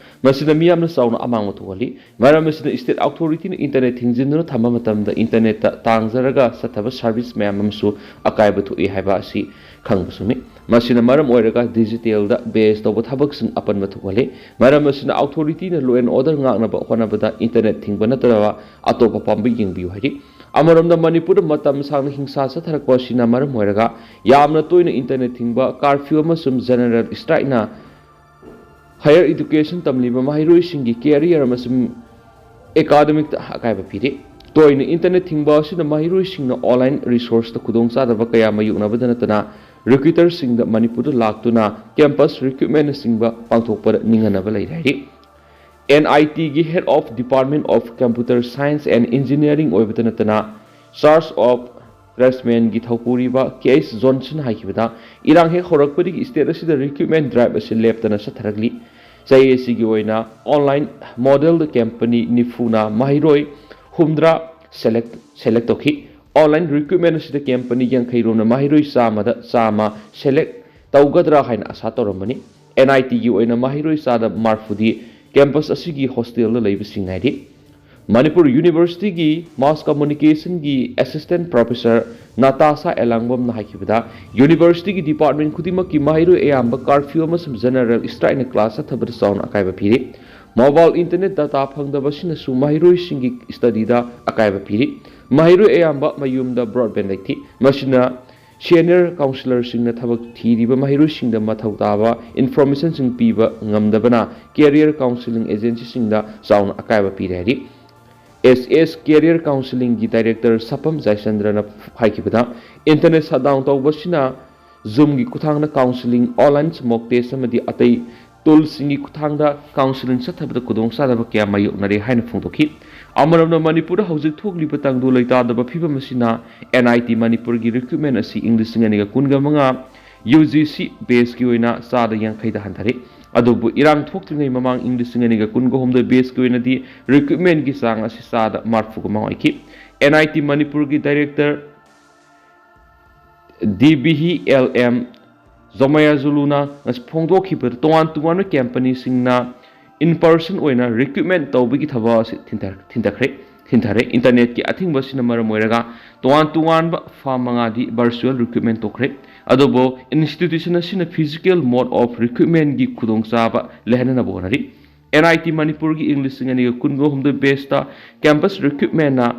ꯃꯁꯤꯅ ꯃꯤꯌꯥꯝꯅ ꯆꯥꯎꯅ ꯑꯃꯥꯡꯕ ꯊꯣꯛꯍꯜꯂꯤ꯫ ꯃꯔꯝ ꯑꯁꯤꯅ state authorityꯅ internet ꯊꯤꯡꯖꯤꯟꯗꯨꯅ ꯊꯝꯕ ꯃꯇꯝꯗ internetꯇ ꯇꯥꯡꯖꯔꯒ ꯆꯠꯊꯕ service ꯃꯌꯥꯝ ꯑꯃꯁꯨ ꯑꯀꯥꯏꯕ ꯊꯣꯛꯏ ꯍꯥꯏꯕ ꯑꯁꯤ ꯈꯪꯕ ꯆꯨꯝꯃꯤ꯫ ꯃꯁꯤꯅ ꯃꯔꯝ ꯑꯣꯏꯔꯒ ꯗꯤꯖꯤꯇꯦꯜꯗ ꯕꯦꯁ ꯇꯧꯕ ꯊꯕꯛꯁꯤꯡ ꯑꯄꯟꯕ ꯊꯣꯛꯍꯜꯂꯤ꯫ ꯃꯔꯝ ꯑꯁꯤꯅ ꯑꯣꯊꯣꯔꯤꯇꯤꯅ ꯂꯣ ꯑꯦꯟ ꯑꯣꯔꯗꯔ ꯉꯥꯛꯅꯕ ꯍꯣꯠꯅꯕꯗ ꯏꯟꯇꯔꯅꯦꯠ ꯊꯤꯡꯕ ꯅꯠꯇ꯭ꯔꯕ ꯑꯇꯣꯞꯄ ꯄꯥꯝꯕꯩ ꯌꯦꯡꯕꯤꯌꯨ ꯍꯥꯏꯔꯤ꯫ ꯑꯃꯔꯣꯝꯗ ꯃꯅꯤꯄꯨꯔꯗ ꯃꯇꯝ ꯁꯥꯡꯅ ꯍꯤꯡꯁꯥ ꯆꯠꯊꯔꯛꯄ ꯑꯁꯤꯅ ꯃꯔꯝ ꯑꯣꯏꯔꯒ ꯌꯥꯝꯅ ꯇꯣꯏꯅ ꯏꯟꯇꯔꯅꯦꯠ ꯊꯤꯡꯕ, ꯀꯥꯔꯐ꯭ꯌꯨ ꯑꯃꯁꯨꯡ ꯖꯦꯅꯔꯦꯜ ꯁ꯭ꯇ꯭ꯔꯥꯏꯛꯅ ꯍꯥꯌꯔ ꯏꯗꯨꯀꯦꯁꯟ ꯇꯝꯂꯤꯕ ꯃꯍꯩꯔꯣꯏꯁꯤꯡꯒꯤ ꯀꯦꯔꯤꯌꯔ ꯑꯃꯁꯨꯡ ꯑꯦꯀꯥꯗꯃꯤꯛꯇ ꯑꯀꯥꯏꯕ ꯄꯤꯔꯤ꯫ ꯇꯣꯏꯅ ꯏꯟꯇꯔꯅꯦꯠ ꯊꯤꯡꯕ ꯑꯁꯤꯅ ꯃꯍꯩꯔꯣꯏꯁꯤꯡꯅ ꯑꯣꯟꯂꯥꯏꯟ ꯔꯤꯁꯣꯔꯁꯇ ꯈꯨꯗꯣꯡꯆꯥꯗꯕ ꯀꯌꯥ ꯃꯥꯌꯣꯛꯅꯕꯗ ꯅꯠꯇꯅ ꯔꯤꯀ꯭ꯔꯨꯇꯔꯁꯤꯡꯗ ꯃꯅꯤꯄꯨꯔꯗ ꯂꯥꯛꯇꯨꯅ ꯀꯦꯝꯄꯁ ꯔꯤꯀ꯭ꯔꯨꯠꯃꯦꯟꯅꯆꯤꯡꯕ ꯄꯥꯡꯊꯣꯛꯄꯗ ꯅꯤꯡꯍꯟꯅꯕ ꯂꯩꯔꯦ ꯍꯥꯏꯔꯤ꯫ ꯑꯦꯟ ꯑꯥꯏ ꯇꯤꯒꯤ Head of Department of Computer Science and Engineering ꯑꯣꯏꯕꯗ ꯅꯠꯇꯅ Charge of Placement ꯒꯤ ꯊꯧꯄꯨꯔꯤꯕ ꯀꯦ ꯑꯩꯆ ꯖꯣꯟꯁꯟ ꯍꯥꯏꯈꯤꯕꯗ, ꯏꯔꯥꯡ ꯍꯦꯛ ꯍꯧꯔꯛꯄꯗꯒꯤ ꯁ꯭ꯇꯦꯠ ꯑꯁꯤꯗ ꯔꯤꯀ꯭ꯔꯨꯠꯃꯦꯟ ꯗ꯭ꯔꯥꯏꯚ ꯑꯁꯤ ꯂꯦꯞꯇꯅ ꯆꯠꯊꯔꯛꯂꯤ꯫ ꯆꯍꯤ ꯑꯁꯤꯒꯤ ꯑꯣꯏꯅ ꯑꯣꯟꯂꯥꯏꯟ ꯃꯣꯗꯦꯜꯗ ꯀꯦꯝꯄꯅꯤ ꯅꯤꯐꯨꯅ ꯃꯍꯩꯔꯣꯏ ꯍꯨꯝꯗ꯭ꯔꯥ ꯁꯦꯂꯦꯛ ꯁꯦꯂꯦꯛ ꯇꯧꯈꯤ꯫ ꯑꯣꯟꯂꯥꯏꯟ ꯔꯤꯀ꯭ꯔꯨꯠꯃꯦꯟ ꯑꯁꯤꯗ ꯀꯦꯝꯄꯅꯤ ꯌꯥꯡꯈꯩ ꯔꯣꯝꯅ ꯃꯍꯩꯔꯣꯏ ꯆꯥꯝꯃꯗ ꯆꯥꯝꯃ ꯁꯦꯂꯦꯛ ꯇꯧꯒꯗ꯭ꯔꯥ ꯍꯥꯏꯅ ꯑꯁꯥ ꯇꯧꯔꯝꯕꯅꯤ꯫ ꯑꯦꯟ ꯑꯥꯏ ꯇꯤꯒꯤ ꯑꯣꯏꯅ ꯃꯍꯩꯔꯣꯏ ꯆꯥꯗ ꯃꯔꯐꯨꯗꯤ ꯀꯦꯝꯄꯁ ꯑꯁꯤꯒꯤ ꯍꯣꯁꯇꯦꯜꯗ ꯂꯩꯕꯁꯤꯡ ꯉꯥꯏꯔꯤ꯫ ꯃꯅꯤꯄꯨꯔ ꯌꯨꯅꯤꯚꯔꯁꯤꯇꯤꯒꯤ ꯃꯥꯁ ꯀꯝꯃꯨꯅꯤꯀꯦꯁꯟꯒꯤ ꯑꯦꯁꯤꯁꯇꯦꯟ ꯄ꯭ꯔꯣꯐꯦꯁꯔ ꯅꯥꯇꯥꯁꯥ ꯑꯦꯂꯥꯡꯕꯝꯅ ꯍꯥꯏꯈꯤꯕꯗ, ꯌꯨꯅꯤꯚꯔꯁꯤꯇꯤꯒꯤ ꯗꯤꯄꯥꯔꯠꯃꯦꯟ ꯈꯨꯗꯤꯡꯃꯛꯀꯤ ꯃꯍꯩꯔꯣꯏ ꯑꯌꯥꯝꯕ ꯀꯥꯔꯐ꯭ꯌꯨ ꯑꯃꯁꯨꯡ ꯖꯦꯅꯔꯦꯜ ꯁ꯭ꯇ꯭ꯔꯥꯏꯛꯅ ꯀ꯭ꯂꯥꯁ ꯆꯠꯊꯕꯗ ꯆꯥꯎꯅ ꯑꯀꯥꯏꯕ ꯄꯤꯔꯤ꯫ ꯃꯣꯕꯥꯏꯜ ꯏꯟꯇꯔꯅꯦꯠ ꯗꯇꯥ ꯐꯪꯗꯕꯁꯤꯅꯁꯨ ꯃꯍꯩꯔꯣꯏꯁꯤꯡꯒꯤ ꯁ꯭ꯇꯗꯤꯗ ꯑꯀꯥꯏꯕ ꯄꯤꯔꯤ꯫ ꯃꯍꯩꯔꯣꯏ ꯑꯌꯥꯝꯕ ꯃꯌꯨꯝꯗ ꯕ꯭ꯔꯣꯗꯕꯦꯟ ꯂꯩꯇꯦ꯫ ꯃꯁꯤꯅ ꯁꯦꯅꯤꯌꯔ ꯀꯥꯎꯟꯁꯤꯂꯔꯁꯤꯡꯅ ꯊꯕꯛ ꯊꯤꯔꯤꯕ ꯃꯍꯩꯔꯣꯏꯁꯤꯡꯗ ꯃꯊꯧ ꯇꯥꯕ ꯏꯟꯐꯣꯔꯃꯦꯁꯟꯁꯤꯡ ꯄꯤꯕ ꯉꯝꯗꯕꯅ ꯀꯦꯔꯤꯌꯔ ꯀꯥꯎꯟꯁꯤꯂꯤꯡ ꯑꯦꯖꯦꯟꯁꯤꯁꯤꯡꯗ ꯆꯥꯎꯅ ꯑꯀꯥꯏꯕ ꯄꯤꯔꯦ ꯍꯥꯏꯔꯤ꯫ ꯑꯦꯁ ꯑꯦꯁ ꯀꯦꯔꯤꯌꯔ ꯀꯥꯎꯟꯁꯤꯂꯤꯡꯒꯤ ꯗꯥꯏꯔꯦꯛꯇꯔ ꯁꯄꯝ ꯖꯌꯆꯟꯗ꯭ꯔꯅ ꯍꯥꯏꯈꯤꯕꯗ, ꯏꯟꯇꯔꯅꯦꯠ ꯁꯠꯗꯥꯎꯟ ꯇꯧꯕꯁꯤꯅ ꯖꯨꯝꯒꯤ ꯈꯨꯠꯊꯥꯡꯗ ꯀꯥꯎꯟꯁꯤꯂꯤꯡ, ꯑꯣꯟꯂꯥꯏꯟ ꯃꯣꯛ ꯇꯦꯁ ꯑꯃꯗꯤ ꯑꯇꯩ ꯇꯨꯜꯁꯤꯡꯒꯤ ꯈꯨꯠꯊꯥꯡꯗ ꯀꯥꯎꯟꯁꯤꯂꯤꯡ ꯆꯠꯊꯕꯗ ꯈꯨꯗꯣꯡꯆꯥꯗꯕ ꯀꯌꯥ ꯃꯥꯌꯣꯛꯅꯔꯦ ꯍꯥꯏꯅ ꯐꯣꯡꯗꯣꯛꯈꯤ꯫ ꯑꯃꯔꯣꯝꯗ, ꯃꯅꯤꯄꯨꯔꯗ ꯍꯧꯖꯤꯛ ꯊꯣꯛꯂꯤꯕ ꯇꯪꯗꯨ ꯂꯩꯇꯥꯗꯕ ꯐꯤꯕꯝ ꯑꯁꯤꯅ ꯑꯦꯟ ꯑꯥꯏ ꯇꯤ ꯃꯅꯤꯄꯨꯔꯒꯤ ꯔꯤꯀ꯭ꯔꯨꯠꯃꯦꯟ ꯑꯁꯤ ꯏꯪ ꯂꯤꯁꯤꯡ ꯑꯅꯤꯒ ꯀꯨꯟꯒ ꯃꯉꯥ ꯌꯨ ꯖꯤ ꯁꯤ ꯕꯦꯁꯀꯤ ꯑꯣꯏꯅ ꯆꯥꯗ ꯌꯥꯡꯈꯩꯗ ꯍꯟꯊꯔꯦ꯫ ꯑꯗꯨꯕꯨ ꯏꯔꯥꯡ ꯊꯣꯛꯇ꯭ꯔꯤꯉꯩ ꯃꯃꯥꯡ ꯏꯪ ꯂꯤꯁꯤꯡ ꯑꯅꯤꯒ ꯀꯨꯟꯒ ꯍꯨꯝꯗꯣꯏ ꯕꯦꯁꯀꯤ ꯑꯣꯏꯅꯗꯤ ꯔꯤꯀ꯭ꯔꯨꯠꯃꯦꯟꯒꯤ ꯆꯥꯡ ꯑꯁꯤ ꯆꯥꯗ ꯃꯔꯐꯨꯒ ꯃꯉꯥ ꯑꯣꯏꯈꯤ꯫ ꯑꯦꯟ ꯑꯥꯏ ꯇꯤ ꯃꯅꯤꯄꯨꯔꯒꯤ ꯗꯥꯏꯔꯦꯛꯇꯔ ꯗꯤ ꯕꯤꯍꯤ ꯑꯦꯜ ꯑꯦꯝ ꯖꯣꯃꯌꯥꯖꯨꯂꯨꯅ ꯉꯁꯤ ꯐꯣꯡꯗꯣꯛꯈꯤꯕꯗ, ꯇꯣꯉꯥꯟ ꯇꯣꯉꯥꯟꯕ ꯀꯦꯝꯄꯅꯤꯁꯤꯡꯅ ꯏꯟ ꯄꯔꯁꯟ ꯑꯣꯏꯅ ꯔꯤꯀ꯭ꯔꯨꯠꯃꯦꯟ ꯇꯧꯕꯒꯤ ꯊꯕꯛ ꯑꯁꯤ ꯊꯤꯟꯊ-, ꯊꯤꯟꯊꯈ꯭ꯔꯦ, ꯊꯤꯟꯊꯔꯦ꯫ ꯏꯟꯇꯔꯅꯦꯠꯀꯤ ꯑꯊꯤꯡꯕ ꯑꯁꯤꯅ ꯃꯔꯝ ꯑꯣꯏꯔꯒ ꯇꯣꯉꯥꯟ ꯇꯣꯉꯥꯟꯕ ꯐꯥꯔꯝ ꯃꯉꯥꯗꯤ ꯚꯔꯆꯨꯋꯦꯜ ꯔꯤꯀ꯭ꯔꯨꯠꯃꯦꯟ ꯇꯧꯈ꯭ꯔꯦ꯫ ꯑꯗꯨꯕꯨ institution ꯑꯁꯤꯅ physical mode of recruitmentꯀꯤ ꯈꯨꯗꯣꯡꯆꯥꯕ ꯂꯩꯍꯟꯅꯕ ꯍꯣꯠꯅꯔꯤ꯫ ꯑꯦꯟ ꯑꯥꯏ ꯇꯤ ꯃꯅꯤꯄꯨꯔꯒꯤ ꯏꯪ ꯂꯤꯁꯤꯡ ꯑꯅꯤꯒ ꯀꯨꯟꯒ ꯍꯨꯝꯗꯣꯏ batchꯇ campus recruitmentꯅ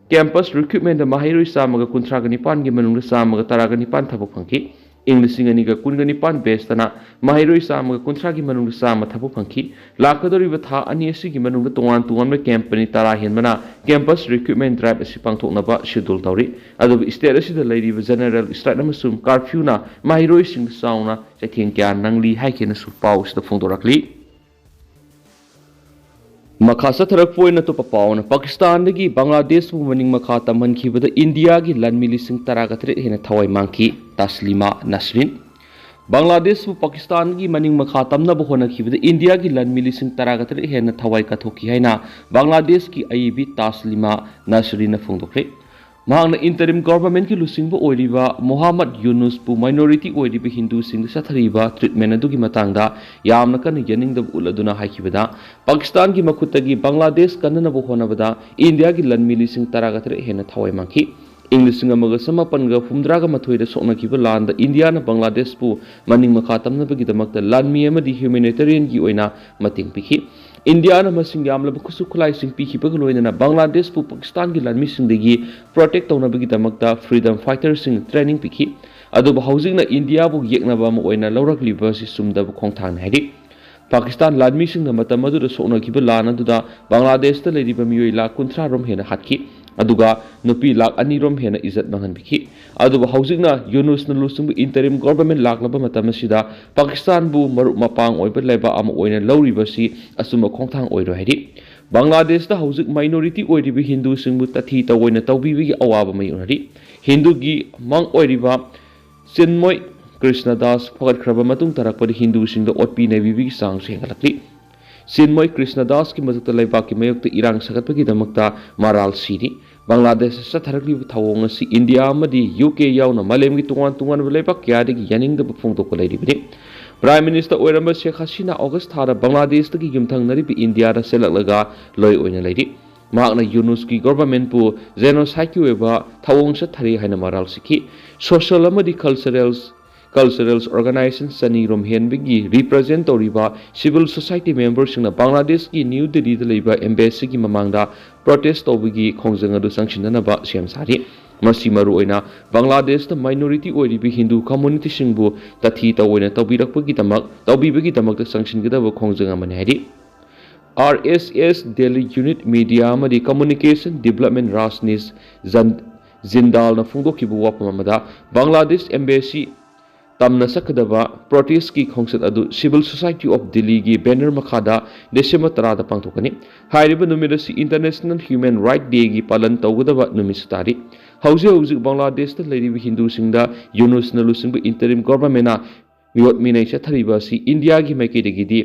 campus recruitmentꯇ ꯃꯍꯩꯔꯣꯏ ꯆꯥꯝꯃꯒ ꯀꯨꯟꯊ꯭ꯔꯥꯒ ꯅꯤꯄꯥꯟꯒꯤ ꯃꯅꯨꯡꯗ ꯆꯥꯝꯃꯒ ꯇꯔꯥꯒ ꯅꯤꯄꯥꯟ ꯊꯕꯛ ꯐꯪꯈꯤ꯫ ꯏꯪ ꯂꯤꯁꯤꯡ ꯑꯅꯤꯒ ꯀꯨꯟꯒ ꯅꯤꯄꯥꯟ batchꯇꯅ ꯃꯍꯩꯔꯣꯏ ꯆꯥꯝꯃꯒ ꯀꯨꯟꯊ꯭ꯔꯥꯒꯤ ꯃꯅꯨꯡꯗ ꯆꯥꯝꯃ ꯊꯕꯛ ꯐꯪꯈꯤ꯫ ꯂꯥꯛꯀꯗꯧꯔꯤꯕ ꯊꯥ ꯑꯅꯤ ꯑꯁꯤꯒꯤ ꯃꯅꯨꯡꯗ ꯇꯣꯉꯥꯟ ꯇꯣꯉꯥꯟꯕ company ꯇꯔꯥ ꯍꯦꯟꯕꯅ campus recruitment drive ꯑꯁꯤ ꯄꯥꯡꯊꯣꯛꯅꯕ schedule ꯇꯧꯔꯤ꯫ ꯑꯗꯨꯕꯨ state ꯑꯁꯤꯗ ꯂꯩꯔꯤꯕ general strike ꯑꯃꯁꯨꯡ curfewꯅ ꯃꯍꯩꯔꯣꯏꯁꯤꯡꯗ ꯆꯥꯎꯅ ꯆꯩꯊꯦꯡ ꯀꯌꯥ ꯅꯪꯂꯤ ꯍꯥꯏꯈꯤꯅꯁꯨ ꯄꯥꯎ ꯑꯁꯤꯗ ꯐꯣꯡꯗꯣꯔꯛꯂꯤ꯫ ꯃꯈꯥ ꯆꯠꯊꯔꯛꯄ ꯑꯣꯏꯅ ꯑꯇꯣꯞꯄ ꯄꯥꯎ ꯑꯃꯅ, ꯄꯥꯀꯤꯁꯇꯥꯟꯗꯒꯤ ꯕꯪꯒ꯭ꯂꯥꯗꯦꯁꯄꯨ ꯃꯅꯤꯡ ꯃꯈꯥ ꯇꯝꯍꯟꯈꯤꯕꯗ ꯏꯟꯗꯤꯌꯥꯒꯤ ꯂꯥꯟꯃꯤ ꯂꯤꯁꯤꯡ ꯇꯔꯥꯒ ꯇꯔꯦꯠ ꯍꯦꯟꯅ ꯊꯋꯥꯏ ꯃꯥꯡꯈꯤ꯫ ꯇꯥꯁꯂꯤꯃꯥ ꯅꯁꯔꯤꯟ꯫ ꯕꯪꯒ꯭ꯂꯥꯗꯦꯁꯄꯨ ꯄꯥꯀꯤꯁꯇꯥꯟꯒꯤ ꯃꯅꯤꯡ ꯃꯈꯥ ꯇꯝꯅꯕ ꯍꯣꯠꯅꯈꯤꯕꯗ ꯏꯟꯗꯤꯌꯥꯒꯤ ꯂꯥꯟꯃꯤ ꯂꯤꯁꯤꯡ ꯇꯔꯥꯒ ꯇꯔꯦꯠ ꯍꯦꯟꯅ ꯊꯋꯥꯏ ꯀꯠꯊꯣꯛꯈꯤ ꯍꯥꯏꯅ ꯕꯪꯒ꯭ꯂꯥꯗꯦꯁꯀꯤ ꯑꯏꯕꯤ ꯇꯥꯁꯂꯤꯃꯥ ꯅꯁꯔꯤꯟꯅ ꯐꯣꯡꯗꯣꯛꯈ꯭ꯔꯦ꯫ ꯃꯍꯥꯛꯅ interim governmentꯀꯤ ꯂꯨꯆꯤꯡꯕ ꯑꯣꯏꯔꯤꯕ ꯃꯣꯍꯥꯃꯗ ꯌꯨꯅꯨꯁꯄꯨ minority ꯑꯣꯏꯔꯤꯕ ꯍꯤꯟꯗꯨꯁꯤꯡꯗ ꯆꯠꯊꯔꯤꯕ treatment ꯑꯗꯨꯒꯤ ꯃꯇꯥꯡꯗ ꯌꯥꯝꯅ ꯀꯟꯅ ꯌꯥꯅꯤꯡꯗꯕ ꯎꯠꯂꯗꯨꯅ ꯍꯥꯏꯈꯤꯕꯗ, ꯄꯥꯀꯤꯁꯇꯥꯟꯒꯤ ꯃꯈꯨꯠꯇꯒꯤ ꯕꯪꯒ꯭ꯂꯥꯗꯦꯁ ꯀꯟꯅꯅꯕ ꯍꯣꯠꯅꯕꯗ ꯏꯟꯗꯤꯌꯥꯒꯤ ꯂꯥꯟꯃꯤ ꯂꯤꯁꯤꯡ ꯇꯔꯥꯒ ꯇꯔꯦꯠ ꯍꯦꯟꯅ ꯊꯋꯥꯏ ꯃꯥꯡꯈꯤ꯫ ꯏꯪ ꯂꯤꯁꯤꯡ ꯑꯃꯒ ꯆꯃꯥꯄꯟꯒ ꯍꯨꯝꯗ꯭ꯔꯥꯒ ꯃꯥꯊꯣꯏꯗ ꯁꯣꯛꯅꯈꯤꯕ ꯂꯥꯟꯗ ꯏꯟꯗꯤꯌꯥꯅ ꯕꯪꯒ꯭ꯂꯥꯗꯦꯁꯄꯨ ꯃꯅꯤꯡ ꯃꯈꯥ ꯇꯝꯅꯕꯒꯤꯗꯃꯛꯇ ꯂꯥꯟꯃꯤ ꯑꯃꯗꯤ humanitarianꯒꯤ ꯑꯣꯏꯅ ꯃꯇꯦꯡ ꯄꯤꯈꯤ꯫ ꯏꯟꯗꯤꯌꯥꯅ ꯃꯁꯤꯡ ꯌꯥꯝꯂꯕ ꯈꯨꯠꯁꯨ ꯈꯨꯠꯂꯥꯏꯁꯤꯡ ꯄꯤꯈꯤꯕꯒ ꯂꯣꯏꯅꯅ ꯕꯪꯒ꯭ꯂꯥꯗꯦꯁꯄꯨ ꯄꯥꯀꯤꯁꯇꯥꯟꯒꯤ ꯂꯥꯟꯃꯤꯁꯤꯡꯗꯒꯤ protect ꯇꯧꯅꯕꯒꯤꯗꯃꯛꯇ freedom fighterꯁꯤꯡ training ꯄꯤꯈꯤ꯫ ꯑꯗꯨꯕꯨ ꯍꯧꯖꯤꯛꯅ ꯏꯟꯗꯤꯌꯥꯕꯨ ꯌꯦꯛꯅꯕ ꯑꯃ ꯑꯣꯏꯅ ꯂꯧꯔꯛꯂꯤꯕ ꯑꯁꯤ ꯆꯨꯝꯗꯕ ꯈꯣꯡꯊꯥꯡꯅꯤ ꯍꯥꯏꯔꯤ꯫ ꯄꯥꯀꯤꯁꯇꯥꯟ ꯂꯥꯟꯃꯤꯁꯤꯡꯅ ꯃꯇꯝ ꯑꯗꯨꯗ ꯁꯣꯛꯅꯈꯤꯕ ꯂꯥꯟ ꯑꯗꯨꯗ ꯕꯪꯒ꯭ꯂꯥꯗꯦꯁꯇ ꯂꯩꯔꯤꯕ ꯃꯤꯑꯣꯏ ꯂꯥꯈ ꯀꯨꯟꯊ꯭ꯔꯥ ꯔꯣꯝ ꯍꯦꯟꯅ ꯍꯥꯠꯈꯤ, ꯑꯗꯨꯒ ꯅꯨꯄꯤ ꯂꯥꯈ ꯑꯅꯤ ꯔꯣꯝ ꯍꯦꯟꯅ ꯏꯖꯠ ꯃꯥꯡꯍꯟꯕꯤꯈꯤ꯫ ꯑꯗꯨꯕꯨ ꯍꯧꯖꯤꯛꯅ ꯌꯨꯅꯨꯁꯅ ꯂꯨꯆꯤꯡꯕ interim government ꯂꯥꯛꯂꯕ ꯃꯇꯝ ꯑꯁꯤꯗ ꯄꯥꯀꯤꯁꯇꯥꯟꯕꯨ ꯃꯔꯨꯞ ꯃꯄꯥꯡ ꯑꯣꯏꯕ ꯂꯩꯕꯥꯛ ꯑꯃ ꯑꯣꯏꯅ ꯂꯧꯔꯤꯕꯁꯤ ꯑꯆꯨꯝꯕ ꯈꯣꯡꯊꯥꯡ ꯑꯣꯏꯔꯣꯏ ꯍꯥꯏꯔꯤ꯫ ꯕꯪꯒ꯭ꯂꯥꯗꯦꯁꯇ ꯍꯧꯖꯤꯛ minority ꯑꯣꯏꯔꯤꯕ ꯍꯤꯟꯗꯨꯁꯤꯡꯕꯨ ꯇꯥꯊꯤ ꯇꯧꯑꯣꯏꯅ ꯇꯧꯕꯤꯕꯒꯤ ꯑꯋꯥꯕ ꯃꯥꯌꯣꯛꯅꯔꯤ꯫ ꯍꯤꯟꯗꯨꯒꯤ ꯃꯪ ꯑꯣꯏꯔꯤꯕ ꯆꯤꯟꯃꯣꯏ ꯀ꯭ꯔꯤꯁꯅꯗꯥꯁ ꯐꯒꯠꯈ꯭ꯔꯕ ꯃꯇꯨꯡ ꯇꯥꯔꯛꯄꯗ ꯍꯤꯟꯗꯨꯁꯤꯡꯗ ꯑꯣꯠꯄꯤ ꯅꯩꯕꯤꯕꯒꯤ ꯆꯥꯡꯁꯨ ꯍꯦꯟꯒꯠꯂꯛꯂꯤ꯫ ꯆꯤꯟꯃꯣꯏ ꯀ꯭ꯔꯤꯁꯅꯗꯥꯁꯀꯤ ꯃꯊꯛꯇ ꯂꯩꯕꯥꯛꯀꯤ ꯃꯥꯌꯣꯛꯇ ꯏꯔꯥꯡ ꯁꯥꯒꯠꯄꯒꯤꯗꯃꯛꯇ ꯃꯔꯥꯜ ꯁꯤꯔꯤ꯫ ꯕꯪꯒ꯭ꯂꯥꯗꯦꯁꯇ ꯆꯠꯊꯔꯛꯂꯤꯕ ꯊꯧꯑꯣꯡ ꯑꯁꯤ ꯏꯟꯗꯤꯌꯥ ꯑꯃꯗꯤ ꯌꯨ ꯀꯦ ꯌꯥꯎꯅ ꯃꯥꯂꯦꯝꯒꯤ ꯇꯣꯉꯥꯟ ꯇꯣꯉꯥꯟꯕ ꯂꯩꯕꯥꯛ ꯀꯌꯥꯗꯒꯤ ꯌꯥꯅꯤꯡꯗꯕ ꯐꯣꯡꯗꯣꯛꯄ ꯂꯩꯔꯤꯕꯅꯤ꯫ Prime Minister ꯑꯣꯏꯔꯝꯕ ꯁꯦꯈ ꯍꯁꯤꯅꯥ ꯑꯣꯒꯁ ꯊꯥꯗ ꯕꯪꯒ꯭ꯂꯥꯗꯦꯁꯇꯒꯤ ꯌꯨꯝꯊꯪꯅꯔꯤꯕ ꯏꯟꯗꯤꯌꯥꯗ ꯆꯦꯜꯂꯛꯂꯒ ꯂꯣꯏ ꯑꯣꯏꯅ ꯂꯩꯔꯤ꯫ ꯃꯍꯥꯛꯅ ꯌꯨꯅꯨꯁꯀꯤ ꯒꯣꯚꯔꯟꯃꯦꯟꯠꯄꯨ ꯖꯦꯅꯣꯁꯥꯏꯗꯀꯤ ꯑꯣꯏꯕ ꯊꯧꯑꯣꯡ ꯆꯠꯊꯔꯤ ꯍꯥꯏꯅ ꯃꯔꯥꯜ ꯁꯤꯈꯤ꯫ ꯁꯣꯁꯤꯌꯦꯜ ꯑꯃꯗꯤ ꯀꯜꯆꯔꯦꯜ ꯀꯜꯆꯔꯦꯜ ꯑꯣꯔꯒꯅꯥꯏꯖꯦꯁꯟ ꯆꯅꯤ ꯔꯣꯝ ꯍꯦꯟꯕꯒꯤ ꯔꯤꯄ꯭ꯔꯖꯦꯟꯠ ꯇꯧꯔꯤꯕ ꯁꯤꯚꯤꯜ ꯁꯣꯁꯥꯏꯇꯤ ꯃꯦꯝꯕꯔꯁꯤꯡꯅ ꯕꯪꯒ꯭ꯂꯥꯗꯦꯁꯀꯤ ꯅ꯭ꯌꯨ ꯗꯤꯜꯂꯤꯗ ꯂꯩꯕ ꯑꯦꯝꯕꯦꯁꯤꯒꯤ ꯃꯃꯥꯡꯗ ꯄ꯭ꯔꯣꯇꯦꯁ ꯇꯧꯕꯒꯤ ꯈꯣꯡꯖꯪ ꯑꯗꯨ ꯆꯪꯁꯤꯟꯅꯅꯕ ꯁꯦꯝ ꯁꯥꯔꯤ꯫ ꯃꯁꯤ ꯃꯔꯨꯑꯣꯏꯅ ꯕꯪꯒ꯭ꯂꯥꯗꯦꯁꯇ ꯃꯥꯏꯅꯣꯔꯤꯇꯤ ꯑꯣꯏꯔꯤꯕ ꯍꯤꯟꯗꯨ ꯀꯝꯃ꯭ꯌꯨꯅꯤꯇꯤꯁꯤꯡꯕꯨ ꯇꯊꯤ ꯇꯧꯑꯣꯏꯅ ꯇꯧꯕꯤꯔꯛꯄꯒꯤ ꯗꯃꯛ ꯇꯧꯕꯤꯕꯒꯤ ꯗꯃꯛꯇ ꯆꯪꯁꯤꯟꯒꯗꯕ ꯈꯣꯡꯖꯪ ꯑꯃꯅꯤ ꯍꯥꯏꯔꯤ꯫ ꯑꯥꯔ ꯑꯦꯁ ꯑꯦꯁ ꯗꯦꯜꯂꯤ ꯌꯨꯅꯤꯠ ꯃꯤꯗꯤꯌꯥ ꯑꯃꯗꯤ ꯀꯝꯃ꯭ꯌꯨꯅꯤꯀꯦꯁꯟ ꯗꯤꯕꯦꯂꯞꯃꯦꯟꯠ ꯔꯥꯖꯅꯤꯁ ꯖꯟ ꯖꯤꯟꯗꯥꯜꯅ ꯐꯣꯡꯗꯣꯛꯈꯤꯕ ꯋꯥꯐꯝ ꯑꯃꯗ ꯕꯪꯒ꯭ꯂꯥꯗꯦꯁ ꯑꯦꯝꯕꯦꯁꯤ ꯇꯝꯅ ꯆꯠꯀꯗꯕ ꯄ꯭ꯔꯣꯇꯦꯁꯀꯤ ꯈꯣꯡꯆꯠ ꯑꯗꯨ ꯁꯤꯚꯤꯜ ꯁꯣꯁꯥꯏꯇꯤ ꯑꯣꯐ ꯗꯤꯜꯂꯤꯒꯤ ꯕꯦꯅꯔ ꯃꯈꯥꯗ ꯗꯤꯁꯦꯝꯕꯔ ꯇꯔꯥꯗ ꯄꯥꯡꯊꯣꯛꯀꯅꯤ꯫ ꯍꯥꯏꯔꯤꯕ ꯅꯨꯃꯤꯠ ꯑꯁꯤ ꯏꯟꯇꯔꯅꯦꯁꯅꯦꯜ ꯍ꯭ꯌꯨꯃꯦꯟ ꯔꯥꯏꯠ ꯗꯦꯒꯤ ꯄꯥꯂꯟ ꯇꯧꯒꯗꯕ ꯅꯨꯃꯤꯠꯁꯨ ꯇꯥꯔꯤ꯫ ꯍꯧꯖꯤꯛ ꯍꯧꯖꯤꯛ ꯕꯪꯒ꯭ꯂꯥꯗꯦꯁꯇ ꯂꯩꯔꯤꯕ ꯍꯤꯟꯗꯨꯁꯤꯡꯗ ꯌꯨꯅꯨꯁꯅ ꯂꯨꯆꯤꯡꯕ ꯏꯟꯇꯔꯤꯝ ꯒꯣꯚꯔꯟꯃꯦꯟꯠꯅ ꯃꯤꯑꯣꯠ ꯃꯤꯅꯩ ꯆꯠꯊꯔꯤꯕ ꯑꯁꯤ ꯏꯟꯗꯤꯌꯥꯒꯤ ꯃꯥꯏꯀꯩꯗꯒꯤꯗꯤ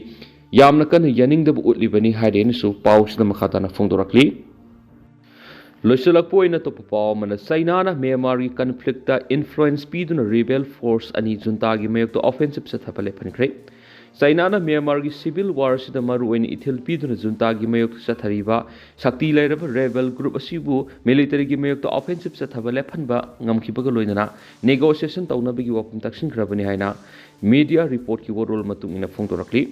ꯌꯥꯝꯅ ꯀꯟꯅ ꯌꯥꯅꯤꯡꯗꯕ ꯎꯠꯂꯤꯕꯅꯤ ꯍꯥꯏꯔꯦꯅꯁꯨ ꯄꯥꯎꯁꯤꯗ ꯃꯈꯥ ꯇꯥꯅ ꯐꯣꯡꯗꯣꯔꯛꯂꯤ꯫ ꯂꯣꯏꯁꯤꯜꯂꯛꯄ ꯑꯣꯏꯅ ꯑꯇꯣꯞꯄ ꯄꯥꯎ ꯑꯃꯅ, ꯆꯩꯅꯥꯅ ꯃ꯭ꯌꯥꯟꯃꯥꯔꯒꯤ ꯀꯟꯐ꯭ꯂꯤꯛꯇ ꯏꯟꯐ꯭ꯂꯨꯑꯦꯟꯁ ꯄꯤꯗꯨꯅ ꯔꯤꯕꯦꯜ ꯐꯣꯔꯁ ꯑꯅꯤ ꯖꯨꯟꯇꯥꯒꯤ ꯃꯥꯌꯣꯛꯇ ꯑꯣꯐꯦꯟꯁꯤꯞ ꯆꯠꯊꯕ ꯂꯦꯞꯍꯟꯈ꯭ꯔꯦ꯫ ꯆꯩꯅꯥꯅ ꯃ꯭ꯌꯥꯟꯃꯥꯔꯒꯤ ꯁꯤꯚꯤꯜ ꯋꯥꯔ ꯑꯁꯤꯗ ꯃꯔꯨꯑꯣꯏꯅ ꯏꯊꯤꯜ ꯄꯤꯗꯨꯅ ꯖꯨꯟꯇꯥꯒꯤ ꯃꯥꯌꯣꯛꯇ ꯆꯠꯊꯔꯤꯕ ꯁꯛꯇꯤ ꯂꯩꯔꯕ ꯔꯦꯕꯦꯜ ꯒ꯭ꯔꯨꯞ ꯑꯁꯤꯕꯨ ꯃꯤꯂꯤꯇꯔꯤꯒꯤ ꯃꯥꯌꯣꯛꯇ ꯑꯣꯐꯦꯟꯁꯤꯞ ꯆꯠꯊꯕ ꯂꯦꯞꯍꯟꯕ ꯉꯝꯈꯤꯕꯒ ꯂꯣꯏꯅꯅ ꯅꯦꯒꯣꯁꯤꯌꯦꯁꯟ ꯇꯧꯅꯕꯒꯤ ꯋꯥꯐꯝ ꯇꯛꯁꯤꯟꯈ꯭ꯔꯕꯅꯤ ꯍꯥꯏꯅ ꯃꯤꯗꯤꯌꯥ ꯔꯤꯄꯣꯔꯠꯀꯤ ꯋꯥꯔꯣꯜ ꯃꯇꯨꯡ ꯏꯟꯅ ꯐꯣꯡꯗꯣꯔꯛꯂꯤ꯫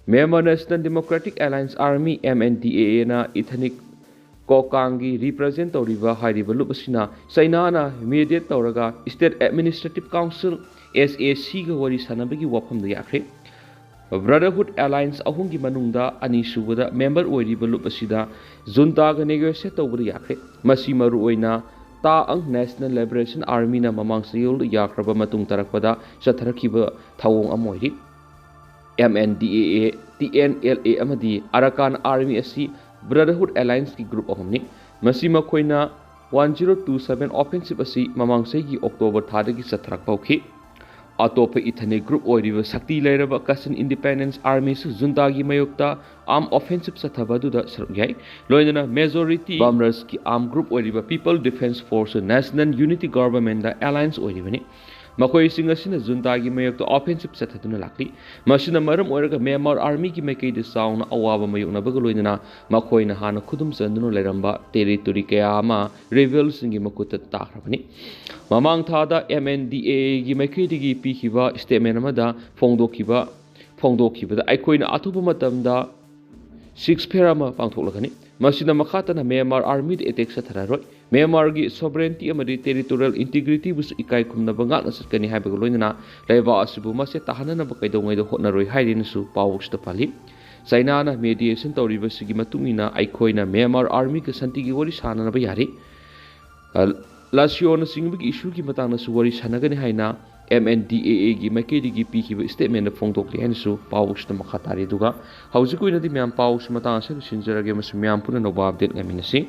Myanmar national democratic alliance army, M N D A ꯑꯦꯅ ꯏꯊꯅꯤꯛ ꯀꯣꯀꯥꯡꯒꯤ ꯔꯤꯄ꯭ꯔꯖꯦꯟ ꯇꯧꯔꯤꯕ ꯍꯥꯏꯔꯤꯕ ꯂꯨꯞ ꯑꯁꯤꯅ ꯆꯩꯅꯥꯅ ꯃꯤꯗꯤꯌꯦꯠ ꯇꯧꯔꯒ ꯁ꯭ꯇꯦꯠ ꯑꯦꯗꯃꯤꯅꯤꯁꯇ꯭ꯔꯦꯇꯤꯚ ꯀꯥꯎꯟꯁꯤꯜ, ꯑꯦꯁ ꯑꯦ ꯁꯤꯒ ꯋꯥꯔꯤ ꯁꯥꯟꯅꯕꯒꯤ ꯋꯥꯐꯝꯗ ꯌꯥꯈ꯭ꯔꯦ꯫ ꯕ꯭ꯔꯗꯔꯍꯨꯗ ꯑꯦꯂꯥꯌꯟꯁ ꯑꯍꯨꯝꯒꯤ ꯃꯅꯨꯡꯗ ꯑꯅꯤꯁꯨꯕꯗ ꯃꯦꯝꯕꯔ ꯑꯣꯏꯔꯤꯕ ꯂꯨꯞ ꯑꯁꯤꯗ ꯖꯨꯟꯇꯥꯒ ꯅꯦꯒꯣꯁꯤꯌꯦꯠ ꯇꯧꯕꯗ ꯌꯥꯈ꯭ꯔꯦ꯫ ꯃꯁꯤ ꯃꯔꯨꯑꯣꯏꯅ ꯇꯥ ꯑꯪ ꯅꯦꯁꯅꯦꯜ ꯂꯤꯕꯔꯦꯁꯟ ꯑꯥꯔꯃꯤꯅ ꯃꯃꯥꯡ ꯆꯌꯣꯜꯗ ꯌꯥꯈ꯭ꯔꯕ ꯃꯇꯨꯡ ꯇꯥꯔꯛꯄꯗ ꯆꯠꯊꯔꯛꯈꯤꯕ ꯊꯧꯑꯣꯡ ꯑꯃ ꯑꯣꯏꯔꯤ꯫ M N D A A, T N L A ꯑꯃꯗꯤ ꯑꯔꯥꯀꯥꯟ ꯑꯥꯔꯃꯤ ꯑꯁꯤ ꯕ꯭ꯔꯗꯔꯍꯨꯗ ꯑꯦꯂꯥꯌꯟꯁꯀꯤ ꯒ꯭ꯔꯨꯞ ꯑꯍꯨꯝꯅꯤ꯫ ꯃꯁꯤ ꯃꯈꯣꯏꯅ one zero two seven offensive ꯑꯁꯤ ꯃꯃꯥꯡ ꯆꯍꯤꯒꯤ ꯑꯣꯛꯇꯣꯕꯔ ꯊꯥꯗꯒꯤ ꯆꯠꯊꯔꯛꯄ ꯍꯧꯈꯤ꯫ ꯑꯇꯣꯞꯄ ꯏꯊꯅꯤꯛ ꯒ꯭ꯔꯨꯞ ꯑꯣꯏꯔꯤꯕ ꯁꯛꯇꯤ ꯂꯩꯔꯕ ꯀꯆꯤꯟ ꯏꯟꯗꯤꯄꯦꯟꯗꯦꯟꯁ ꯑꯥꯔꯃꯤꯁꯨ ꯖꯨꯟꯇꯥꯒꯤ ꯃꯥꯌꯣꯛꯇ ꯑꯥꯔꯝ ꯑꯣꯐꯦꯟꯁꯤꯞ ꯆꯠꯊꯕ ꯑꯗꯨꯗ ꯁꯔꯨꯛ ꯌꯥꯏ꯫ ꯂꯣꯏꯅꯅ ꯃꯦꯖꯣꯔꯤꯇꯤ ꯕꯝꯔꯁꯀꯤ ꯑꯥꯔꯝ ꯒ꯭ꯔꯨꯞ ꯑꯣꯏꯔꯤꯕ ꯄꯤꯄꯜ ꯗꯤꯐꯦꯟꯁ ꯐꯣꯔꯁꯁꯨ ꯅꯦꯁꯅꯦꯜ ꯌꯨꯅꯤꯇꯤ ꯒꯣꯚꯔꯟꯃꯦꯟꯗ ꯑꯦꯂꯥꯌꯟꯁ ꯑꯣꯏꯔꯤꯕꯅꯤ꯫ ꯃꯈꯣꯏꯁꯤꯡ ꯑꯁꯤꯅ ꯖꯨꯟꯇꯥꯒꯤ ꯃꯥꯌꯣꯛꯇ offensive ꯆꯠꯊꯗꯨꯅ ꯂꯥꯛꯂꯤ꯫ ꯃꯁꯤꯅ ꯃꯔꯝ ꯑꯣꯏꯔꯒ ꯃ꯭ꯌꯥꯟꯃꯥꯔ ꯑꯥꯔꯃꯤꯒꯤ ꯃꯥꯏꯀꯩꯗ ꯆꯥꯎꯅ ꯑꯋꯥꯕ ꯃꯥꯌꯣꯛꯅꯕꯒ ꯂꯣꯏꯅꯅ ꯃꯈꯣꯏꯅ ꯍꯥꯟꯅ ꯈꯨꯗꯨꯝ ꯆꯟꯗꯨꯅ ꯂꯩꯔꯝꯕ territory ꯀꯌꯥ ꯑꯃ rebelꯁꯤꯡꯒꯤ ꯃꯈꯨꯠꯇ ꯇꯥꯈ꯭ꯔꯕꯅꯤ꯫ ꯃꯃꯥꯡ ꯊꯥꯗ M N D A Aꯒꯤ ꯃꯥꯏꯀꯩꯗꯒꯤ ꯄꯤꯈꯤꯕ statement ꯑꯃꯗ ꯐꯣꯡꯗꯣꯛꯈꯤꯕ ꯐꯣꯡꯗꯣꯛꯈꯤꯕꯗ, ꯑꯩꯈꯣꯏꯅ ꯑꯊꯨꯕ ꯃꯇꯝꯗ ceasefire ꯑꯃ ꯄꯥꯡꯊꯣꯛꯂꯒꯅꯤ꯫ ꯃꯁꯤꯅ ꯃꯈꯥ ꯇꯥꯅ ꯃ꯭ꯌꯥꯟꯃꯥꯔ ꯑꯥꯔꯃꯤꯗ attack ꯆꯠꯊꯔꯔꯣꯏ꯫ ꯃ꯭ꯌꯥꯟꯃꯥꯔꯒꯤ sovereignty ꯑꯃꯗꯤ territorial integrityꯕꯨꯁꯨ ꯏꯀꯥꯏ ꯈꯨꯝꯅꯕ ꯉꯥꯛꯅ ꯆꯠꯀꯅꯤ ꯍꯥꯏꯕꯒ ꯂꯣꯏꯅꯅ ꯂꯩꯕꯥꯛ ꯑꯁꯤꯕꯨ ꯃꯁꯦ ꯇꯥꯍꯟꯅꯅꯕ ꯀꯩꯗꯧꯉꯩꯗ ꯍꯣꯠꯅꯔꯣꯏ ꯍꯥꯏꯔꯦꯅꯁꯨ ꯄꯥꯎꯁꯤꯗ ꯄꯜꯂꯤ꯫ ꯆꯥꯏꯅꯥꯅ mediation ꯇꯧꯔꯤꯕꯁꯤꯒꯤ ꯃꯇꯨꯡ ꯏꯟꯅ ꯑꯩꯈꯣꯏꯅ ꯃ꯭ꯌꯥꯟꯃꯥꯔ ꯑꯥꯔꯃꯤꯒ ꯁꯥꯟꯇꯤꯒꯤ ꯋꯥꯔꯤ ꯁꯥꯟꯅꯅꯕ ꯌꯥꯔꯤ꯫ ꯑ, ꯂꯥꯁꯤꯑꯣꯅꯆꯤꯡꯕꯒꯤ issueꯒꯤ ꯃꯇꯥꯡꯗꯁꯨ ꯋꯥꯔꯤ ꯁꯥꯟꯅꯒꯅꯤ ꯍꯥꯏꯅ M N D A Aꯒꯤ ꯃꯥꯏꯀꯩꯗꯒꯤ ꯄꯤꯈꯤꯕ statementꯗ ꯐꯣꯡꯗꯣꯛꯂꯤ ꯍꯥꯏꯅꯁꯨ ꯄꯥꯎꯁꯤꯗ ꯃꯈꯥ ꯇꯥꯔꯤ꯫ ꯑꯗꯨꯒ ꯍꯧꯖꯤꯛ ꯑꯣꯏꯅꯗꯤ ꯃꯌꯥꯝ ꯄꯥꯎꯁꯤ ꯃꯇꯥꯡ ꯑꯁꯤꯗ ꯂꯣꯏꯁꯤꯟꯖꯔꯒꯦ ꯑꯃꯁꯨꯡ ꯃꯌꯥꯝ ꯄꯨꯟꯅ ꯅꯧꯕ update ꯉꯥꯏꯃꯤꯟꯅꯁꯤ꯫